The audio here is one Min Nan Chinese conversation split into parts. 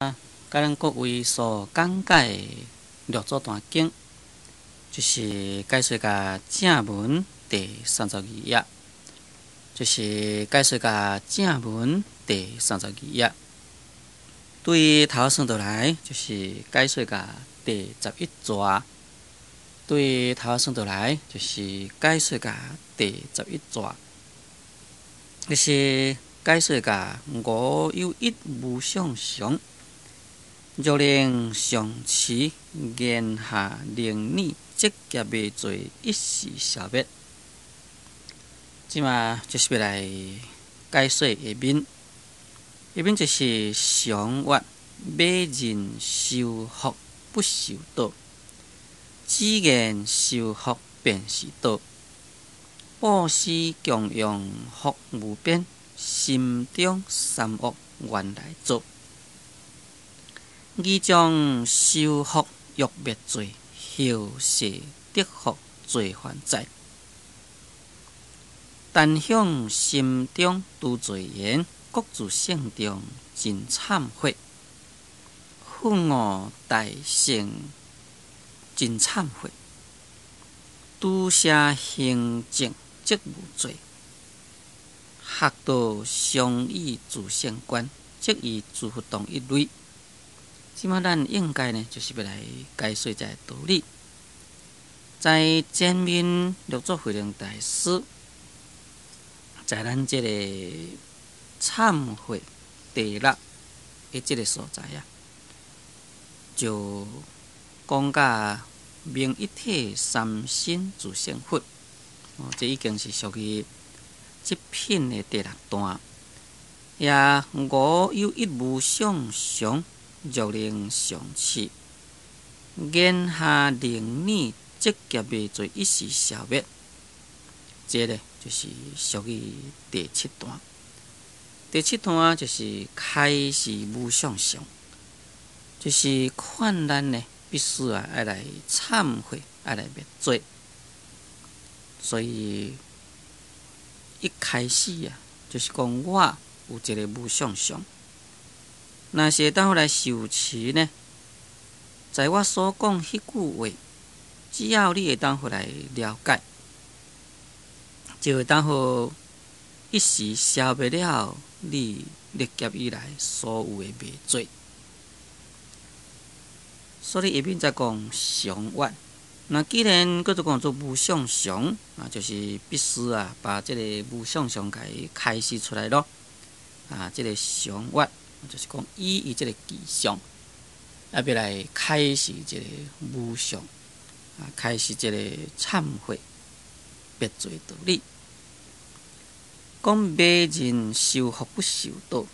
佮咱各位所講解的六祖壇經，就是解說甲正文第三十二頁，就是解說甲正文第三十二頁。對頭算落來，就是解說甲第十一逝。對頭算落來，就是解說甲第十一逝，就是解說甲無有一無相常。若能常持言下能念積業滅罪一時消滅。這馬就是欲來解說下面，下面就是常曰迷人修福不修道，只言修福便是道。布施供養福無邊，心中三惡原來做。義將修福欲滅罪，後世得福罪還債。但向心中除罪緣，各自聖眾盡懺悔。佛悟大聖盡懺悔，除邪行正則無罪。學道常以自性觀，則與諸佛同一類。這馬咱應該呢，就是欲來解說這个道理。在前面六祖慧能大師，在咱這個懺悔第六的這個所在啊，就講甲明一體三身自性佛，哦，這已經是屬於這品的第六段。也無有一無相常。若能常持，言下能念積業滅罪一時消滅，這个就是屬於第七段。第七段就是開示無相常，就是勸咱呢必須啊愛來懺悔，愛來滅罪。所以一開始啊，就是講我有一个無相常。若是會當來受持呢，在我所講彼句話，只要你會當予來了解，就會當予一時消滅了你歷劫以來所有的滅罪。所以下面才講常願。那既然閣做講做無相常，啊，就是必須啊，把這個無相常共伊開示出來囉。啊，這個常願。就是講，以伊這个具相，啊，欲來開示這个無相，啊，開示這个懺悔滅罪道理。講迷人修福不修道，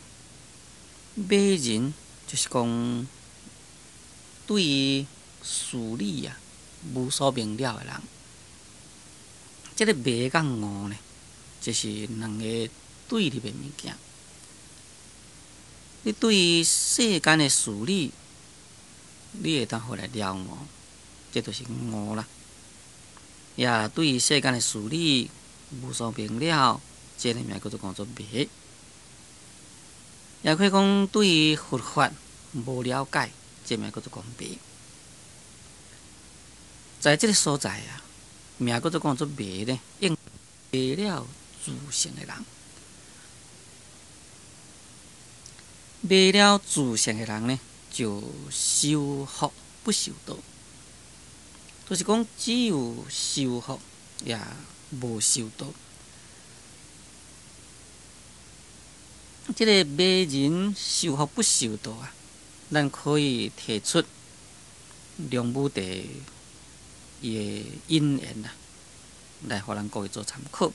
迷人就是講對於事理啊無所明了的人。這个迷佮悟呢，這是兩個對立的物件。你對於世間的事理，你會當予來了悟，這就是悟啦。也對於世間的事理無所明了，這个名叫做講做迷。也可以講對於佛法無了解，這名叫做講迷。在這个所在啊，名叫做講做迷呢，應迷了自性的人。迷了自性的人呢，就修福不修道，就是講只有修福，也無修道。這个迷人修福不修道啊，咱可以提出梁武帝伊的引言啊，來予咱各位做參考。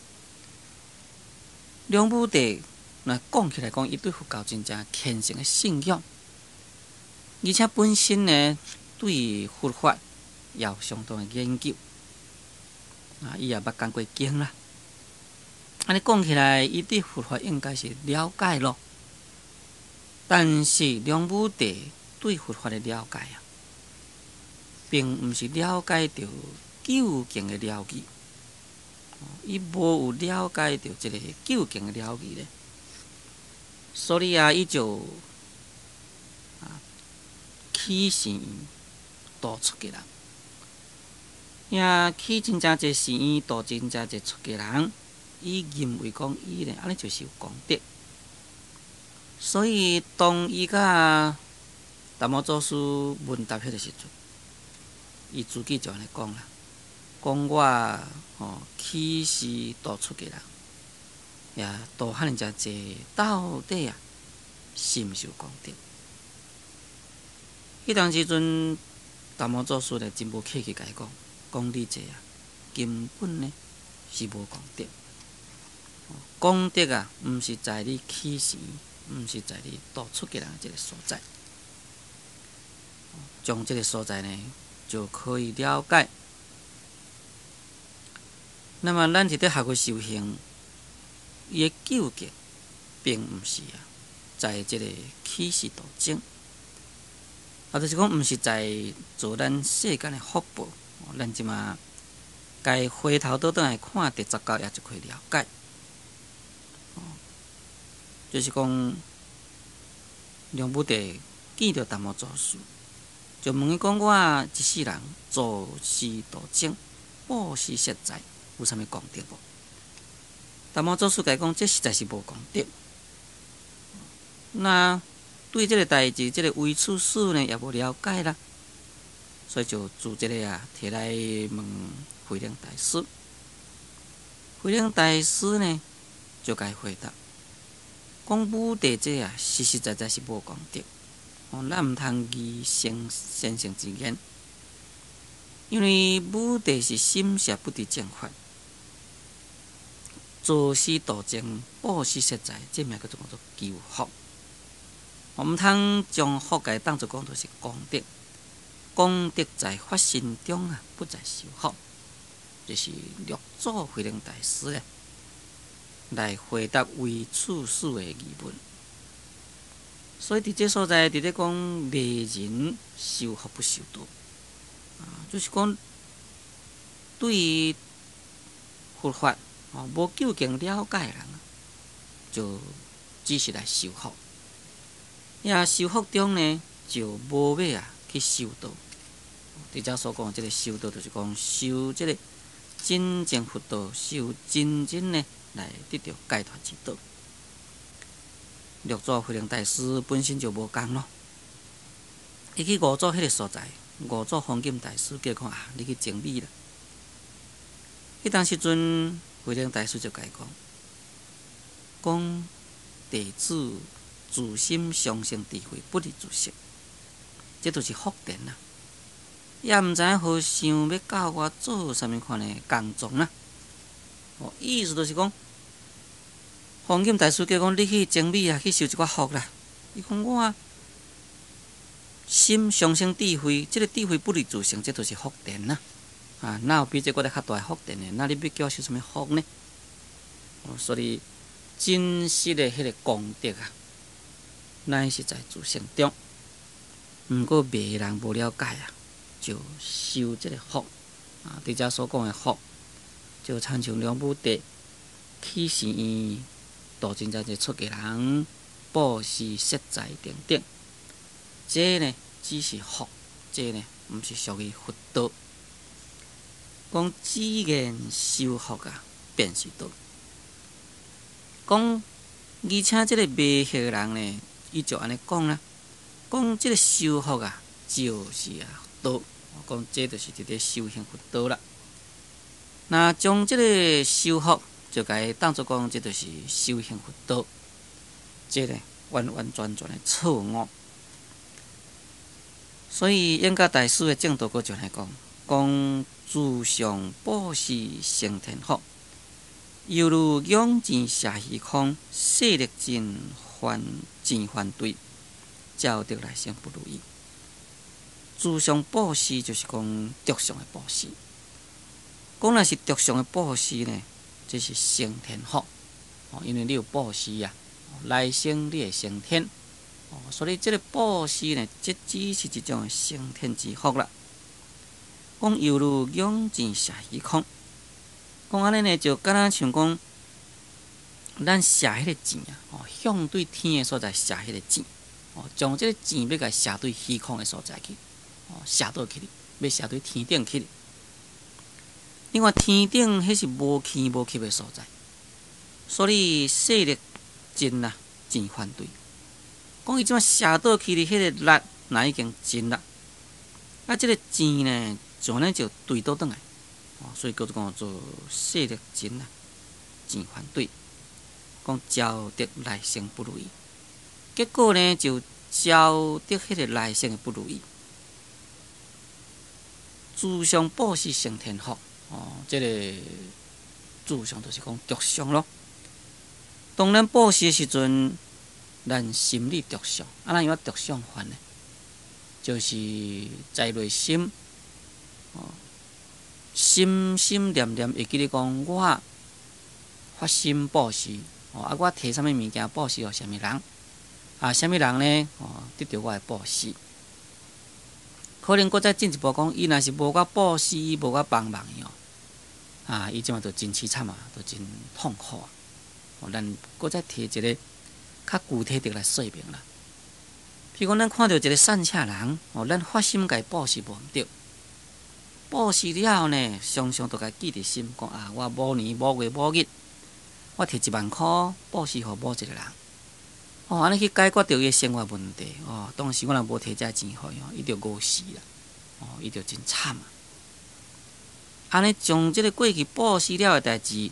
梁武帝。那講起來講，伊對佛教真正虔誠的信仰，而且本身呢，對佛法也有相當的研究。啊，伊也捌講過經啦。按呢講起來，伊對佛法應該是了解囉。但是梁武帝對佛法的了解啊，並毋是了解著究竟的了義。伊無有了解著這个究竟的了義咧。所以啊，伊就啊，起寺院度出家人，也起真正濟寺院度真正濟出家人，伊認為講伊呢，按呢就是有功德。所以當伊佮達摩祖師問答彼个時陣，伊自己就按呢講啦，講我吼起寺度出家人，也度遐爾誠濟，到底啊是毋是有功德？彼當時陣，達摩祖師咧真無客氣，共伊講，講你這啊根本呢是無功德。功德啊，毋是在你起寺，毋是在你度出家人這个所在。從這个所在呢，就可以了解。那麼，咱佇咧學佛修行，伊的究竟並毋是啊，在這个起寺度眾，啊，就是講毋是在做咱世間的福報。咱這馬該回頭倒轉來看第19頁就可以了解。就是講，梁武帝見著達摩祖師，就問伊講：我一世人做寺度眾，布施設財，有啥物功德無？達摩祖師共伊講：這實在是無功德。那對這个代誌，這个唯處事呢，也無了解啦，所以就自這个啊，提來問慧能大師。慧能大師呢，就共伊回答。講武帝這啊，實實在在是無功德，哦，咱毋通疑先先聖之言，因為武帝是心邪不離正法，做寺度眾，布施設財，這名叫做做求福。毋通將福共伊當做講就是功德，功德在發心中啊，不在修福。這是六祖慧能大師咧來回答唯處事的疑問。所以佇這所在，佇咧講迷人修福不修道，啊，就是講對於佛法哦無究竟了解的人，就只是來修福。也修福中呢，就無欲啊去修道。佇遮所講的這个修道，就是講修這个真正佛道，修真正呢來得著解脫之道。六祖慧能大師本身就無仝咯，伊去五祖彼个所在，五祖弘忍大師叫講啊，你去整理啦。彼當時陣，慧能大師就共伊講，講弟子自心相生智慧，不離自性，這就是福田啦。也毋知影和尚欲教我做啥物款的工作啦。哦，意思就是講，弘忍大師叫講你去整理啊，去修一寡福啦。伊講我心相生智慧，這个智慧不離自性，這就是福田啦。啊，哪有比這閣較大的福田呢？那你欲叫我修啥物福呢？哦，所以真實的彼个功德啊，乃是在自性中。毋過迷人無了解啊，就修這个福啊。佇遮所講的福，就親像梁武帝起寺院，度真正濟出家人，布施設財等等。這呢只是福，這呢毋是屬於佛道。講只言修福啊，便是道。講而且這个迷惑人呢，伊就按呢講啦，講這个修福啊，就是啊道。講這就是佇咧修行佛道啦。那將這个修福就共伊當做講，這就是修行佛道，這个完完全全的錯誤。所以永嘉大師的證道歌就來講，講自相布施成天福，猶如仰箭射虛空，勢力盡還盡還對，照得來生不如意。自相布施就是講著相的布施，講若是著相的布施呢，這是成天福，哦，因為你有布施啊，來生你會升天，哦，所以這个布施呢，這只是一種升天之福啦。講猶如仰箭射虛空，講按呢呢，就敢若像講，咱射彼个箭啊，哦，向對天的所在射彼个箭，哦，將這个箭欲共射對虛空的所在去，哦，射倒去，欲射對天頂去。你看天頂彼是無天無級的所在，所以勢力盡啊，箭反墜。講伊這馬射倒去的彼个力，若已經盡啦，啊，這个箭呢，就按呢就墜倒轉來，哦，所以叫做講做勢力盡啊，箭還墜，講招得來生不如意，結果呢就招得彼个來生的不如意。自相布施成天福，哦，這个自相就是講著相囉。當咱布施的時陣，咱心裡著相，啊，咱怎著相法呢？就是在內心，哦，心心念念會記得講，我發心布施，哦，啊，我提啥物物件布施予啥物人，啊，啥物人呢？哦，得著我的布施。可能閣再進一步講，伊若是無我布施，伊無我幫忙伊哦，啊，伊這馬就真淒慘啊，就真痛苦啊。哦，咱閣再提一个較具體的來說明啦。譬如講，咱看著一个散赤人，哦，咱發心共伊布施無毋對，布施了後呢，常常就共記佇心，講啊，我某年某月某日，我提1萬箍布施予某一个人，哦，按呢去解決著伊的生活問題。哦，當時我若無提這錢予伊，伊就餓死啦，哦，伊就真慘啊。按呢將這个過去布施了的代誌，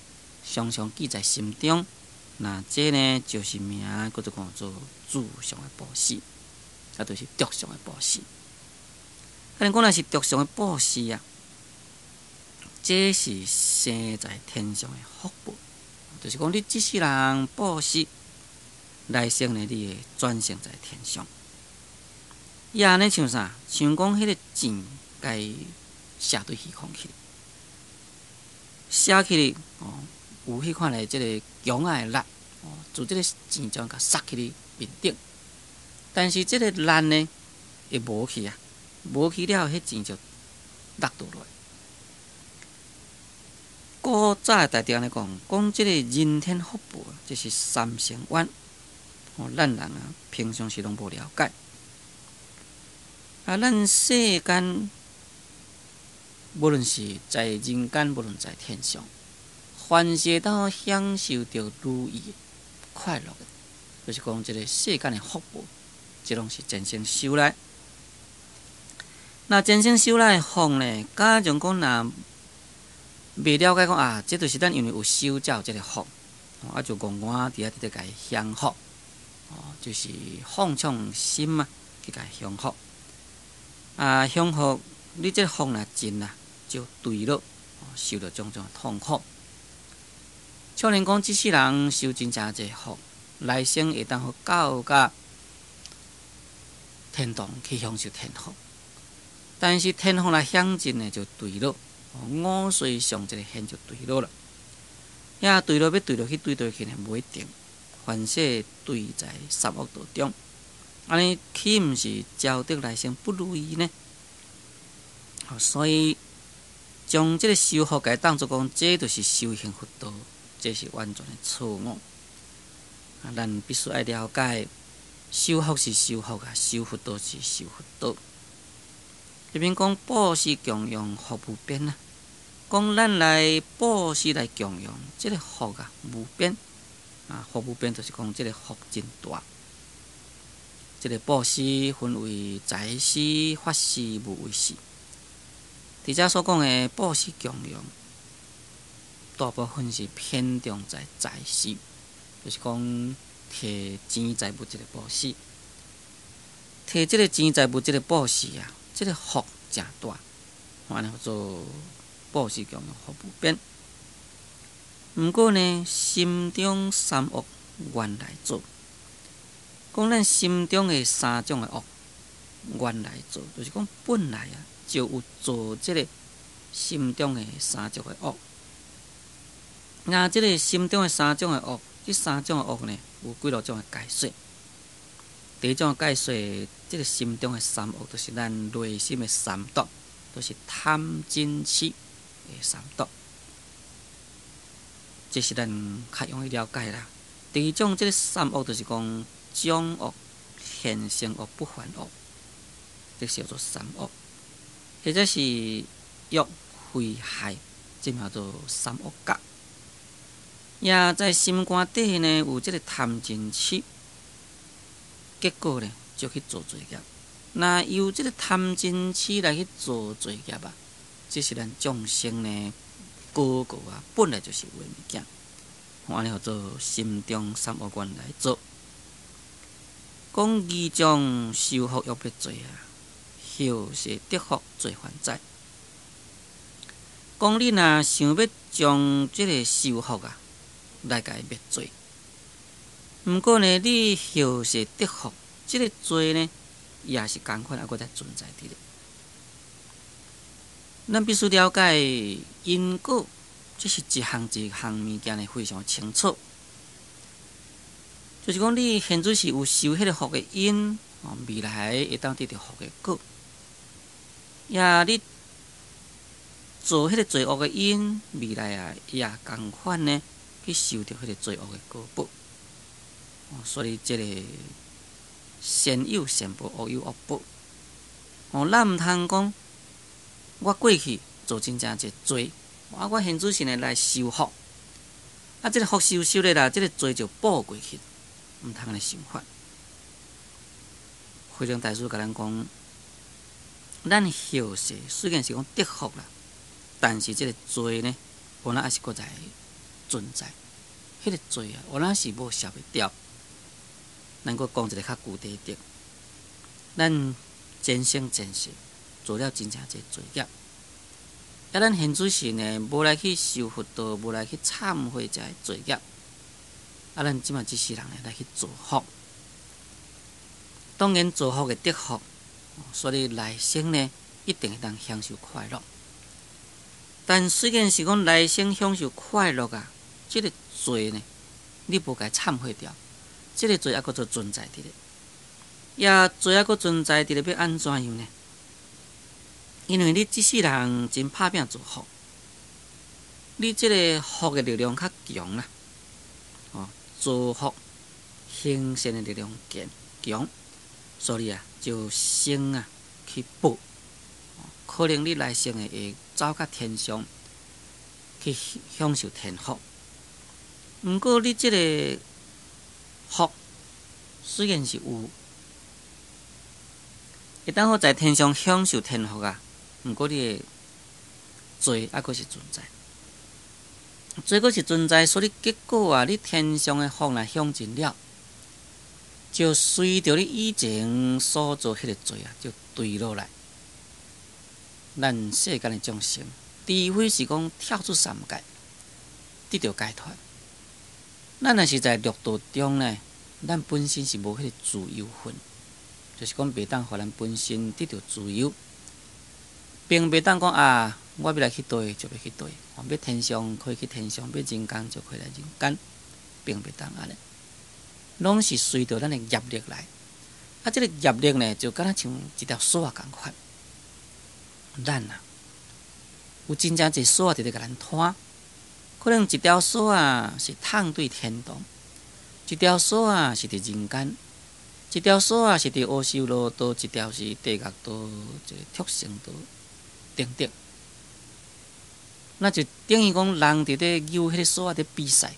常常記在心中，那這呢就是名叫做講做自相的布施。啊，就是著相的布施。啊，你講若是著相的布施啊，這是生在天上的福報，就是講你這世人布施，來生呢，你會轉生在天上。伊按呢像啥？像講彼个箭共射對虛空去，射去哦，有彼款的這个強仔的力，哦，自這个箭將共殺去咧面頂。但是這个力呢，會無去啊，無去了後，彼箭就落倒落來。古早的大德按呢講，講這个人天福報，這是三乘願。哦，咱人啊，平常時攏無了解。啊，咱世間，無論是在人間，無論在天上，凡是會當享受著如意快樂的，就是講這个世間的福報。這攏是前生修來，那前生修來的福呢？假如講若未了解講啊，這就是咱因為有修才有這个福，啊就戇戇佇遐佇咧共伊享福，哦，就是放縱心啊，去共伊享福。啊，享福，你這个福若盡啊，就墜落，受著種種痛苦。像恁講，這世人修真正濟福，來生會當予到甲天堂去享受天福，但是天福若享盡呢，就墜落，五衰上一个現就墜落了。遐墜落欲墜落去對佗去呢，無一定，凡世墜在三惡道中，按呢豈毋是招得來生不如意呢？所以將這个修福共伊當做講，這就是修行佛道，這是完全的錯誤。啊，咱必須愛了解。修福是修福啊，修佛道是修佛道。這邊講布施供養福無邊啊，講咱來布施來供養，這个福啊無邊啊，福無邊就是講這个福真大。這个布施分為財施、法施、無畏施。佇遮所講的布施供養，大部分是偏重在財施，就是講提錢財物這个布施，提這个錢財物這个布施啊，這个福誠大，按呢叫做布施供養福無邊。毋過呢，心中三惡原來做，講咱心中的三種的惡原來做，就是講本來啊就有做這个心中的三種的惡。那這个心中的三種的惡，這三種的惡呢，有幾落種的解說。第一種的解說，這个心中的三惡，就是咱內心的三毒，就是貪嗔癡的三毒。這是咱較容易了解啦。第二種，這个三惡就是講掌惡、現成惡不還惡，這叫做三惡；或者是欲非害，這名做三惡覺。也在心肝底呢，有這个貪嗔癡，結果呢就去做罪業。那由這个貪嗔癡來去做罪業啊，這是咱眾生呢，個個啊本來就是有的物件。按呢號做心中三惡願來做。講疑將修福欲滅罪啊，後世得福罪還債。講你若想欲將這个修福啊，來共伊滅罪，毋過呢，你後世得福，這个罪呢，也是仝款，猶閣在存在佇咧。咱必須了解因果，這是一項一項物件呢，非常清楚。就是講，你現在是有修彼个福的因，未來會當得著福的果。也你做彼个罪惡的因，未來啊也仝款呢，去受著彼个罪惡的果報。所以這个善有善報，惡有惡報。咱毋通講，我過去做真正濟罪，啊，我現在是呢來修福，啊，這个福修修咧啦，這个罪就補過去，毋通按呢想法。慧能大師共咱講，咱後世雖然是講得福啦，但是這个罪呢，有哪還是閣在存在。彼个罪啊，有哪是無消袂掉。咱閣講一个較具體的，咱前生前世做了真正濟罪業，啊，咱現在是呢，無來去修佛道，無來去懺悔這个罪業，啊，咱這馬這世人呢來去造福，當然造福會得福，所以來生呢一定會當享受快樂。但雖然是講來生享受快樂啊，這个罪呢，你無共伊懺悔掉，這个罪猶閣做存在佇咧，也罪猶閣存在佇咧，欲按怎樣呢？因為你這世人真拍拚造福，你這个福的力量較強啦，造福行善的力量強，所以啊，就先啊去報，可能你來生的會走到天上去享受天福。毋過你這个福雖然是有，會當好在天上享受天福啊，毋過你的罪猶閣是存在，罪閣是存在，所以結果啊，你天上的福若享盡了，就隨著你以前所做彼个罪啊，就墜落來。咱世間的眾生，除非是講跳出三界，得著解脫。咱若是在六道中呢，咱本身是無彼个自由分，就是講袂當予咱本身得著自由，並袂當講啊，我欲來去佗就欲去佗，欲天上可以去天上，欲人間就可以來人間，並袂當按呢，攏是隨著咱的業力來。啊，這个業力呢，就敢若像一條索仔仝款，咱啊有真正濟索仔佇咧共咱拖。可能一條索仔是通對天堂，一條索仔是佇人間，一條索仔是佇阿修羅道，一條是地獄道，一个畜生道等等。那就等於講人佇咧扭彼个索仔佇比賽，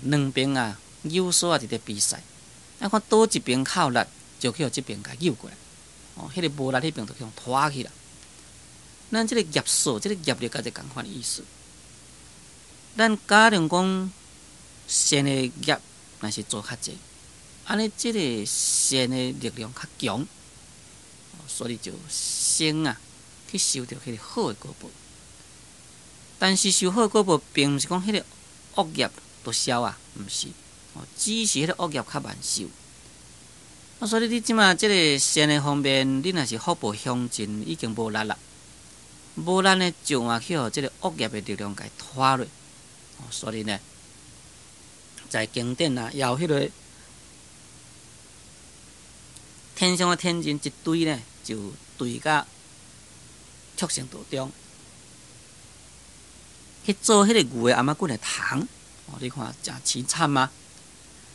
兩邊啊扭索仔佇咧比賽，啊看佗一邊較有力，就去予這邊共扭過來，彼个無力彼邊就去予拖去啦。咱這个業索，這个業力，佮這仝款意思。咱假如講善的業，若是做較濟，按呢這个善的力量較強，所以就先啊去受著彼个好的果報。但是受好的果報，並毋是講彼个惡業都消啊，毋是，只是彼个惡業較慢受。啊，所以你這馬這个善的方面，你若是福報享盡，已經無力啦，無力呢，就嘛去予這个惡業的力量共伊拖落。所以呢，在經典啊，也有彼个天上的天人一堆呢，就墜到畜生道中，去做彼个牛的頷仔頸的蟲。你看誠淒慘啊！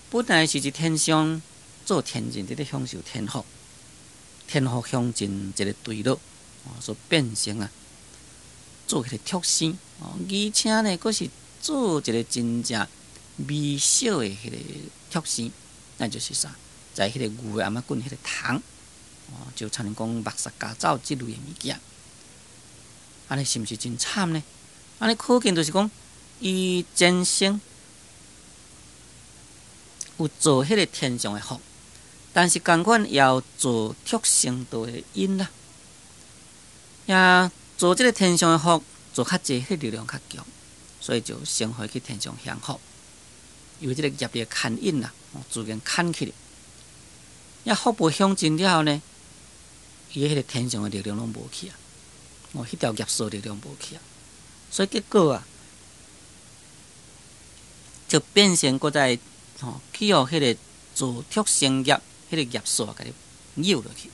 本來是佇天上，做天人，佇咧享受天福，天福享盡一个墜落，哦，所變成啊，做彼个畜生，哦，而且呢，閣是做一个真正微小的彼个畜生，那就是啥？在彼个牛的頷仔棍彼个蟲，哦，就親像講肉虱咬走這類的物件，按呢是毋是真慘呢？按呢可見就是講，伊前生有做彼个天上的福，但是仝款也有做畜生道的因啦。也做這个天上的福，做較濟，彼个力量較強，所以就先予伊去天上享福。因為這個業力牽引啦，自然牽去了。也福報享盡了後呢，伊彼个天上的力量攏無去啊，哦，彼條業數力量無去啊，所以結果啊，就變成閣再吼去予彼个做畜生業，彼个業數共你扭落去，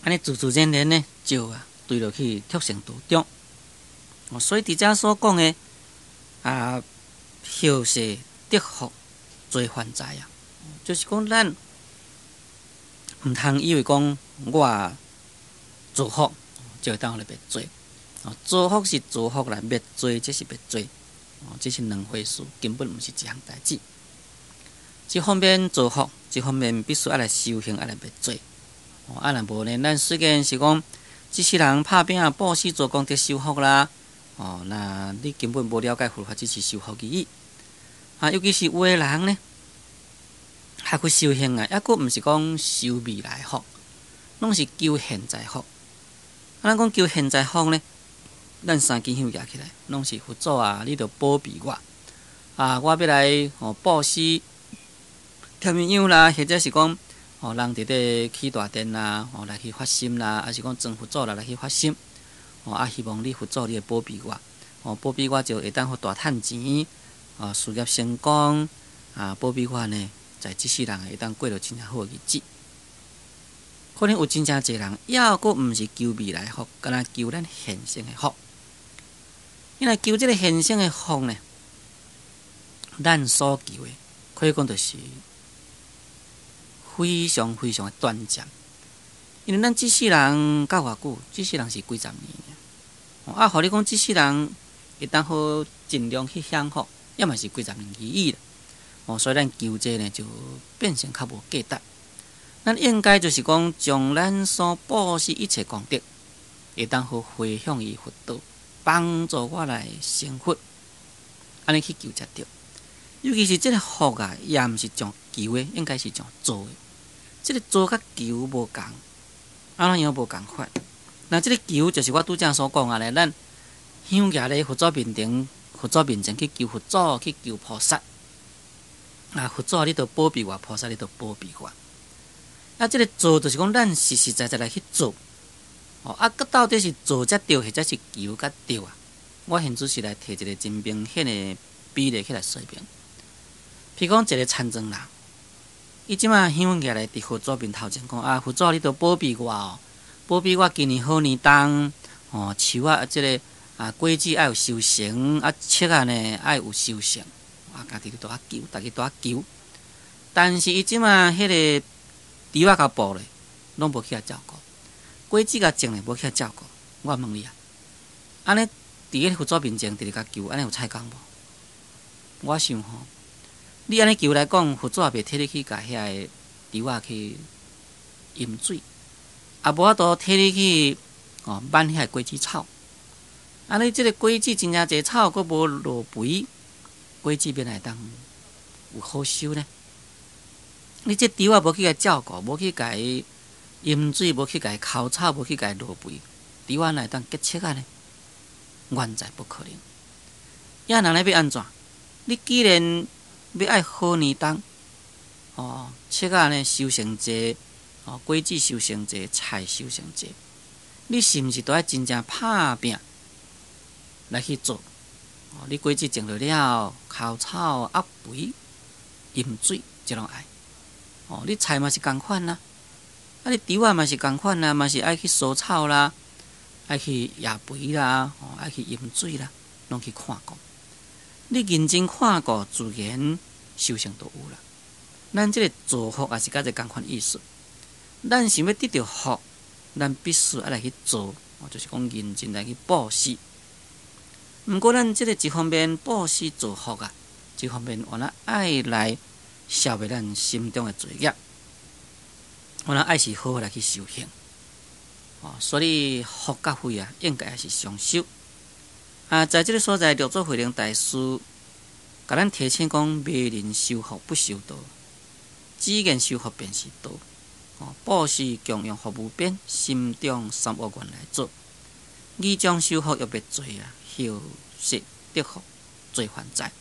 按呢自自然然呢，就啊墜落去畜生道中。哦，所以佇遮所講的啊，後世得福濟犯災啊，就是講咱毋通以為講我造福就會當予你滅罪。哦，造福是造福啦，滅罪這是滅罪，哦，這是兩回事，根本毋是一項代誌。一方面造福，一方面必須愛來修行，愛來滅罪。哦，啊若無呢，咱雖然是講這世人拍拚布施做功德修福啦，哦，那你根本無了解佛法，只是修福而已。啊，尤其是有的人呢，學佛修行啊，抑閣毋是講修未來福，攏是求現在福。啊，咱講求現在福呢，咱三支香舉起來，攏是佛祖啊，你著保庇我。啊，我欲來哦布施添養啦，或者是講哦人佇咧起大殿啦，哦來去發心啦，抑是講尊佛祖啦來去發心。哦啊，希望你佛祖你會保庇我，哦保庇我就會當予大趁錢，哦事業成功，啊保庇我呢，在這世人會當過著真正好的日子。可能有真正濟人，抑閣毋是求未來福，干焦求咱現生的福。因為求這个現生的福呢，咱所求的，可以講就是非常非常的短暫。因為咱這世人到偌久？這世人是幾十年。啊，予你講這世人會當好盡量去享福，也嘛是幾十年而已啦。哦，所以咱求這呢，就變成較無價值。咱應該就是講，將咱所布施一切功德，會當好回向於佛道，幫助我來成佛，按呢去求才對。尤其是這个福啊，也毋是上求的，應該是上做的。這个做佮求無仝，按怎樣無仝款？那這个求就是我拄才所講的咧，咱香徛咧佛祖面前，佛祖面前去求佛祖，去求菩薩。啊，佛祖你著保庇我，菩薩你著保庇我。啊，這个做就是講，咱實實在在來去做，哦，啊，閣到底是做才對，或者是求較對啊？我現在是來提一个真明顯的比例起來說明。譬如講，一个田庄人，伊這馬香徛來佇佛祖面頭前講啊，佛祖你著保庇我哦，保庇我今年好年冬，哦，樹仔這个啊果子愛有收成，啊粟仔呢愛有收成，啊，家己都愛求，逐家都愛求。但是伊這馬彼个豬仔共哺咧，攏無去共照顧；果子共種咧，無去共照顧。我問你啊，按呢佇彼個佛祖面前，直直共求，按呢有彩工無？我想吼，你按呢求來講，佛祖也袂替你去共遐個豬仔去飲水，也無法度替你去哦挽遐個果子草。按呢這个果子真正濟草，閣無落肥，果子欲哪會當有好收呢？你這豬仔無去共照顧，無去共伊飲水，無去共伊澆草，無去共伊落肥，豬仔哪會當結粟仔呢？原在不可能。抑若咧欲按怎？你既然欲愛好年冬，哦，粟仔呢收成濟，哦，果子收成濟，菜收成濟，你是毋是都愛真正拍拚來去做？哦，你果子種落了，澆草、壓肥、飲水，這攏愛。哦，你菜嘛是仝款啦，啊，你豬仔嘛是仝款啦，嘛是愛去除草啦，愛去壓肥啦，哦，愛去飲水啦，攏去看顧。你認真看顧，自然收成就有啦。咱這个造福也是佮這仝款意思。咱想欲得著福，咱必須愛來去做，就是講認真來去布施。毋過咱這个一方面布施造福啊，一方面原來愛來消滅咱心中的罪業，原來愛是好好來去修行。哦，所以福佮慧啊，應該也是雙修。啊，在這个所在，六祖慧能大師共咱提醒講：迷人修福不修道，只見修福便是道。哦，布施供養福無邊，心中三惡願來做。義將修福欲滅罪啊，後世得福罪還在。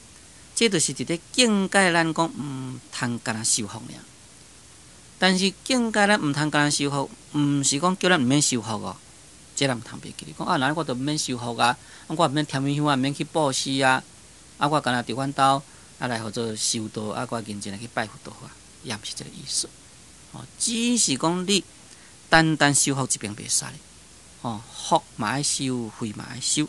這就是佇咧警戒咱講毋通干焦修福爾。但是警戒咱毋通干焦修福，毋是講叫咱毋免修福哦。這咱毋通袂記咧。講啊，那我就毋免修福啊，我毋免添香啊，毋免去布施啊，啊，我干焦佇阮兜啊來號做修道，啊，我認真來去拜佛就好啊，也毋是這个意思。哦，只是講你單單修福一邊袂使，哦，福嘛愛修，慧嘛愛修。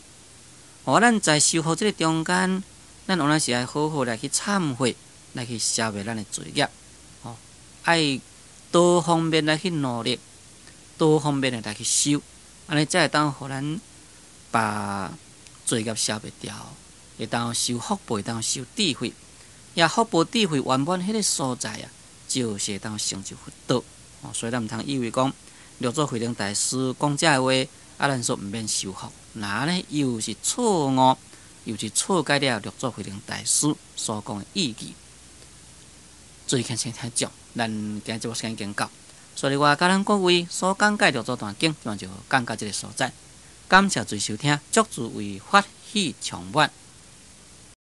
哦，咱在修福這个中間，咱當然是愛好好來去懺悔，來去消滅咱的罪業。哦，愛多方面來去努力，多方面的來去修，按呢才會當予咱把罪業消滅掉，會當修福報，會當修智慧，也福報智慧圓滿彼个所在啊，就是會當成就佛道。哦，所以咱毋通以為講六祖慧能大師講這个話，啊，咱說毋免修福，那呢又是錯誤，又是錯解了六祖慧能大師所講的意義。注意聽先聽講，咱今日節目時間已經到，所以我佮咱各位所講解六祖壇經，就講到這个所在。感謝諸收聽，祝諸位法喜充滿。